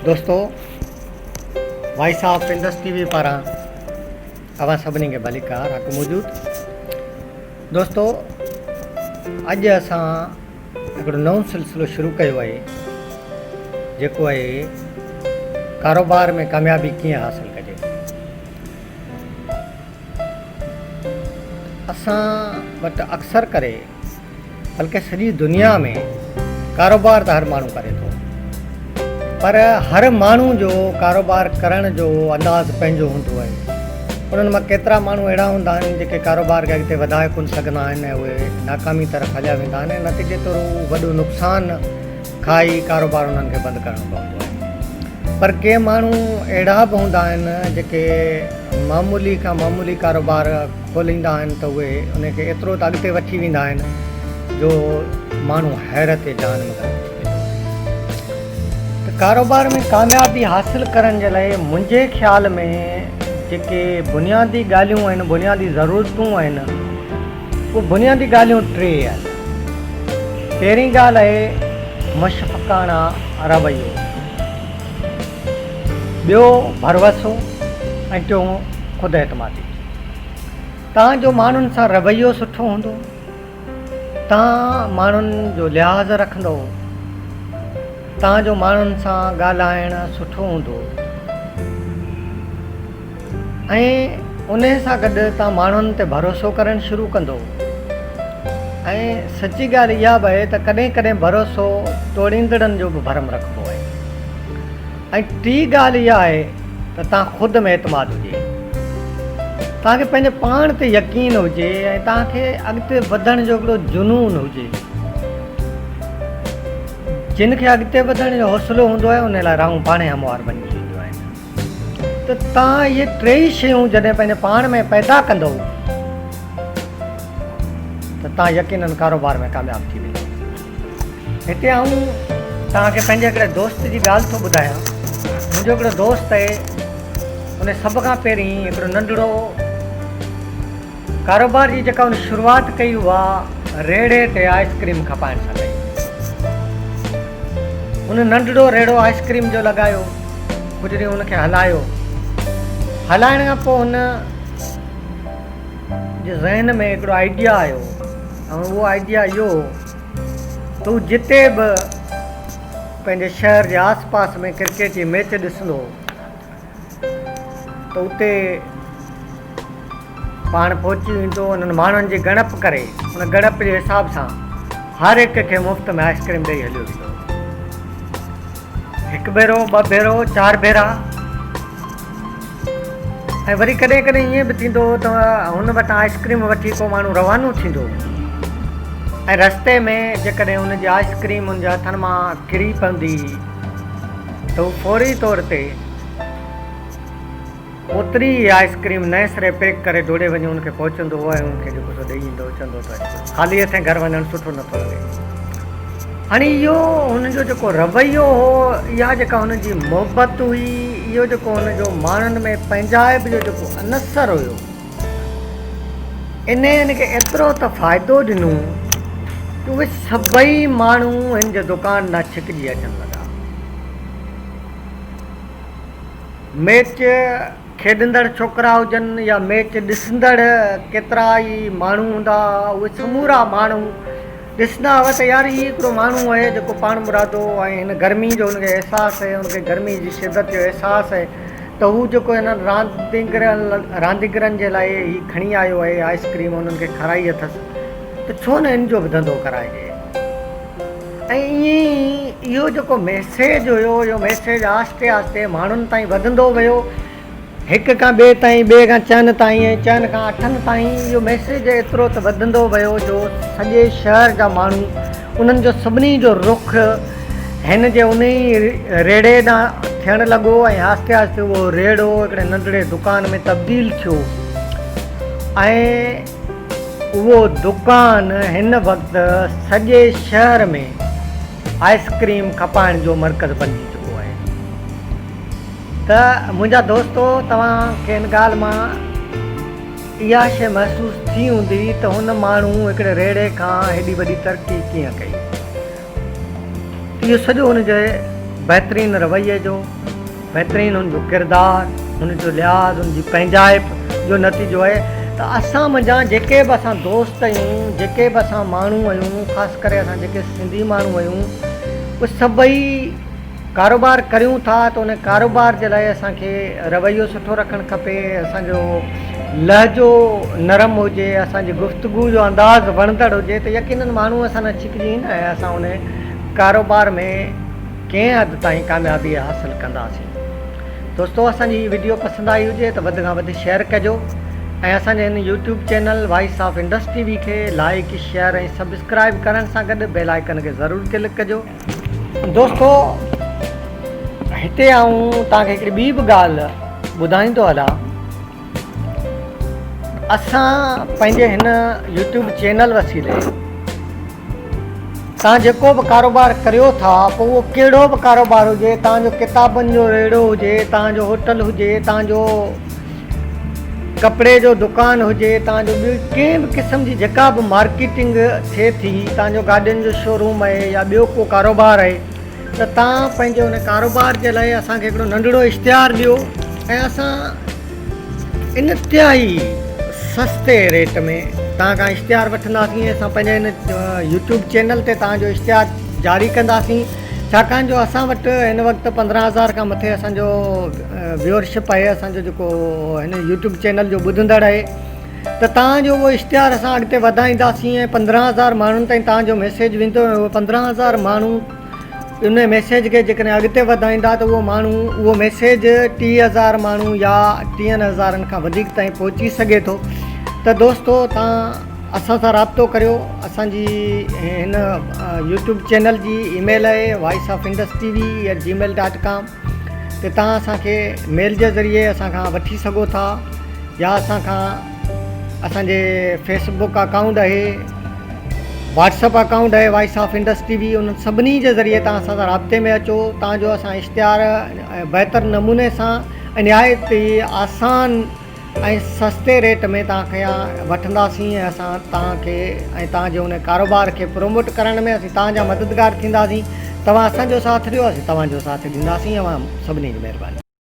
دوستو voice of Indus T V پاران اوهان سڀني کي ڀليڪار حق موجود دوستو اڄ اسان هڪڙو نئون سلسلو شروع ڪيو آهي جيڪو آهي ڪاروبار ۾ ڪاميابي ڪيئن حاصل ڪجي. اسان وٽ اڪثر ڪري بلڪه سڄي دنيا ۾ ڪاروبار ته هر ماڻهو ڪري ٿو پر هر ماڻهو جو ڪاروبار ڪرڻ جو انداز پنهنجو هوندو آهي. انهن مان ڪيترا ماڻهو اهڙا هوندا آهن جيڪي ڪاروبار کي اڳتي وڌائي ڪونه سگهندا آهن ۽ اهي ناڪامي طرف هليا ويندا آهن ۽ نتيجي طور هو وڏو نقصان کائي ڪاروبار انهن کي بند ڪرڻو پوندو آهي. پر ڪي ماڻهو اهڙا به هوندا آهن جيڪي معمولي کان معمولي ڪاروبار کوليندا آهن ته اهي ان کي ايترو ته اڳتي وٺي ويندا آهن جو ماڻهو حيرت جهان ۾ غرق ٿي ويندو آهي ته ڪاروبار ۾ ڪاميابي حاصل ڪرڻ جي لاء منهنجي خيال ۾ جيڪي بنيادي ڳالهيون آهن بنيادي ضرورتون آهن اهي بنيادي ڳالهيون ٽي آهن. پهرين ڳالهه آهي مشفقانه رويو، ٻيو ڀروسو ۽ ٽيون خود اعتمادي. توهان جو ماڻهن سان رويو سٺو هوندو، توهان ماڻهن جو لحاظ رکندؤ، توهان جو ماڻهن سان ڳالهائڻ سٺو هوندو ۽ انهي سان گڏ توهان ماڻهن تي ڀروسو ڪرڻ شروع ڪندؤ ۽ سچي ڳالهه اها به آهي ته ڪڏهن ڪڏهن ڀروسو ٽوڙيندڙن جو به ڀرم رکبو آهي ۽ ٽي ڳالهه اها آهي ته توهان خود ۾ اعتماد هجي، توهان کي پنهنجي پاڻ تي يقين هجي ۽ توهان کي اڳتي وڌڻ جو هڪڙو جنون هجي. جن کي اڳتي وڌڻ جو حوصلو هوندو آهي ان لاء راهون پاڻهي هموار بنجي وينديون آهن. ته توهان اهي ٽيئي شيون جڏهن پنهنجي پاڻ ۾ پيدا ڪندؤ ته توهان يقينن ڪاروبار ۾ ڪامياب ٿي ويندؤ. هتي آئون توهان کي پنهنجي هڪڙي دوست جي ڳالهه ٿو ٻڌايان. منهنجو هڪڙو دوست آهي، ان سڀ کان پهرين هڪڙو ننڍڙو ڪاروبار جي جيڪا ان شروعات ڪئي اها ريڙهي تي آئس ڪريم کپائڻ سان ڪئي. هن ننڍڙو ريڙهو آئس ڪريم جو لڳايو، ڪجهه ڏينهن ان کي هلايو. هلائڻ کان پوء هن جي ذهن ۾ هڪڙو آئيڊيا آيو ۽ اهو آئيڊيا اهو هو ته هو جتي به پنهنجي شهر جي آس پاس ۾ ڪرڪيٽ جي ميچ ڏسندو هو ته اتي پاڻ پهچي ويندو انهن ماڻهن جي ڳڻپ ڪري ان ڳڻپ جي حساب سان هر هڪ کي مفت ۾ آئس ڪريم ڏئي هليو ويندو. هڪ ڀيرو، ٻه ڀيرو، چار ڀيرا ۽ وري ڪڏهن ڪڏهن ائين به ٿيندو هو ته هن وٽان آئس ڪريم وٺي ڪو ماڻهو روانو ٿيندو هو ۽ رستي ۾ جيڪڏهن هن جي آئس ڪريم هن جي هٿن مان ڪري پوندي هئي ته هو فوري طور تي اوتري ئي آئس ڪريم نئين سري پيڪ ڪري ڊوڙي وڃي هن کي پهچندو هو ۽ هن کي جيڪو سو ڏئي ايندو هو، چوندو هو ته خالي هٿين گهر وڃڻ سٺو نٿو لڳي. هاڻي اهو هن جو جيڪو رويو هو، اها جيڪا هن جي محبت هئي، اهو جيڪو هن جو ماڻهن ۾ پنهنجائپ جو جيڪو عنصر هيو، انهيء هن کي ايترو ته فائدو ڏنو جو اهي سڀئي ماڻهو هن جي دڪان ڏانهن ڇڪجي اچڻ لڳا. ميچ کيڏندڙ ڇوڪرا هجن يا ميچ ڏسندڙ ڪيترا ئي ماڻهو هوندا هئا اهي سمورا ماڻهو ڏسندا هئا ته يار هي هڪڙو ماڻهو آهي جيڪو پاڻ مرادو ۽ هن گرمي جو هن کي احساس آهي هن کي گرمي جي شدت جو احساس آهي ته هو جيڪو هنن رانديگرن رانديگرن جي لاء هي کڻي آيو آهي آئس ڪريم انهن کي کارائي اٿس ته ڇو نه هن جو به ڌنڌو ڪرائجي. ۽ ائين ئي اهو جيڪو ميسيج هيو اهو ميسيج آهستي آهستي ماڻهن تائين وڌندو ويو هڪ کان ٻئي تائين ٻئي کان چئن تائين ۽ چئن کان اٺن تائين اهو ميسيج ايترو ته وڌندو ويو جو سڄي شهر جا ماڻهو انهن جو سڀني جو رخ هن جي ان ئي ريڙهي ڏانهن ٿيڻ لڳو ۽ آهستي آهستي اهو ريڙهو هڪڙي ننڍڙي دڪان ۾ تبديل ٿيو ۽ اهو دڪان هن وقت سڄي شهر ۾ آئس ڪريم کپائڻ جو مرڪز بنجي چڪو آهي ته منهنجا دوستو توهان کي ان ڳالهه مان اها شيء محسوس ٿي هوندي ته هن ماڻهو هڪڙي ريڙهي کان هيڏي وڏي ترقي ڪيئن ڪئي. اهو سڄو هن جي بهترين رويي جو، بهترين هن جو ڪردار، هن جو لحاظ، هن جي پنهنجائپ جو نتيجو آهي ته اسان منجهان جيڪي به اسان دوست آهيون، جيڪي به اسان ماڻهو آهيون، خاص ڪري اسان جيڪي سنڌي ماڻهو آهيون، اهي سڀئي ڪاروبار ڪريون ٿا ته ان ڪاروبار جي لاء اسان کي رويو سٺو رکڻ کپي، اسان جو لهجو نرم هجي، اسان جي گفتگو جو انداز وڻندڙ هجي ته يقينن ماڻهو اسان ڏانهن ڇڪجي ايندا ۽ اسان ان ڪاروبار ۾ ڪنهن حد تائين ڪاميابي حاصل ڪنداسين. دوستو اسان جي هي وڊيو پسند آئي هجي ته وڌ کان وڌ شيئر ڪجو ۽ اسان جي هن YouTube channel voice of Indus T V کي لائيڪ شيئر ۽ سبسڪرائيب ڪرڻ سان گڏ بيل آئيڪن کي ضرور ڪلڪ ڪجو. دوستو هتي آئون توهان کي هڪڙي ٻي به ڳالهه ٻڌائيندو هلان اسان پنهنجي هن يوٽيوب چينل وسيلي توهان جيڪو به ڪاروبار ڪريو ٿا پوء اهو ڪهڙو به ڪاروبار هجي توهان جو ڪتابن جو ريڙهو هجي توهان جو هوٽل هجي توهان جو ڪپڙي جو دڪان هجي توهان جو ٻيو ڪنهن به قسم جي جيڪا به مارڪيٽنگ ٿئي ٿي توهان جو گاڏين جو شوروم آهي يا ٻيو ڪو ڪاروبار آهي ته توهان پنهنجي ان ڪاروبار جي لاء اسان کي هڪڙو ننڍڙو اشتهار ڏيو ۽ اسان انتهائي سستي ريٽ ۾ توهان کان اشتهار وٺنداسين ۽ اسان پنهنجي هن يوٽيوب چينل تي توهان جو اشتهار جاري ڪنداسين ڇاڪاڻ جو اسان وٽ هن وقت 15 هزار کان مٿي اسان جو ويورشپ آهي اسان جو جيڪو هن يوٽيوب چينل جو ٻڌندڙ آهي ته توهان جو اهو اشتهار اسان اڳتي وڌائينداسين ۽ 15 هزار ماڻهن تائين توهان جو ميسيج ويندو ۽ اهو 15 هزار ماڻهو ان ميسيج کي جيڪڏهن اڳتي وڌائيندا ته اهو ماڻهو اهو ميسيج 30 هزار ماڻهو يا ٽيهن هزارن کان وڌيڪ تائين پهچي سگهي ٿو ته دوستو توهان اسان سان رابطو ڪريو اسان جي هن يوٽيوب چينل جي اي ميل آهي voice of Indus T V at gmail dot com تي توهان اسان کي ميل جي ذريعي اسان کان وٺي سگهو ٿا يا اسان کان اسان جي فيس بڪ اڪائونٽ آهي واٽس اپ اڪائونٽ آهي voice of Indus T V انهن سڀني جي ذريعي توهان اسان سان رابطي ۾ اچو تان جو اسان اشتهار بهتر نموني سان نهايت ئي آسان ۽ سستي ريٽ ۾ توهان کان وٺنداسين ۽ اسان توهان کي ۽ توهان جي ان ڪاروبار کي پروموٽ ڪرڻ ۾ اسين توهان جا مددگار ٿينداسين توهان اسان جو ساٿ ڏيو اسين توهان جو ساٿ ڏينداسين اوهان سڀني جي مهرباني.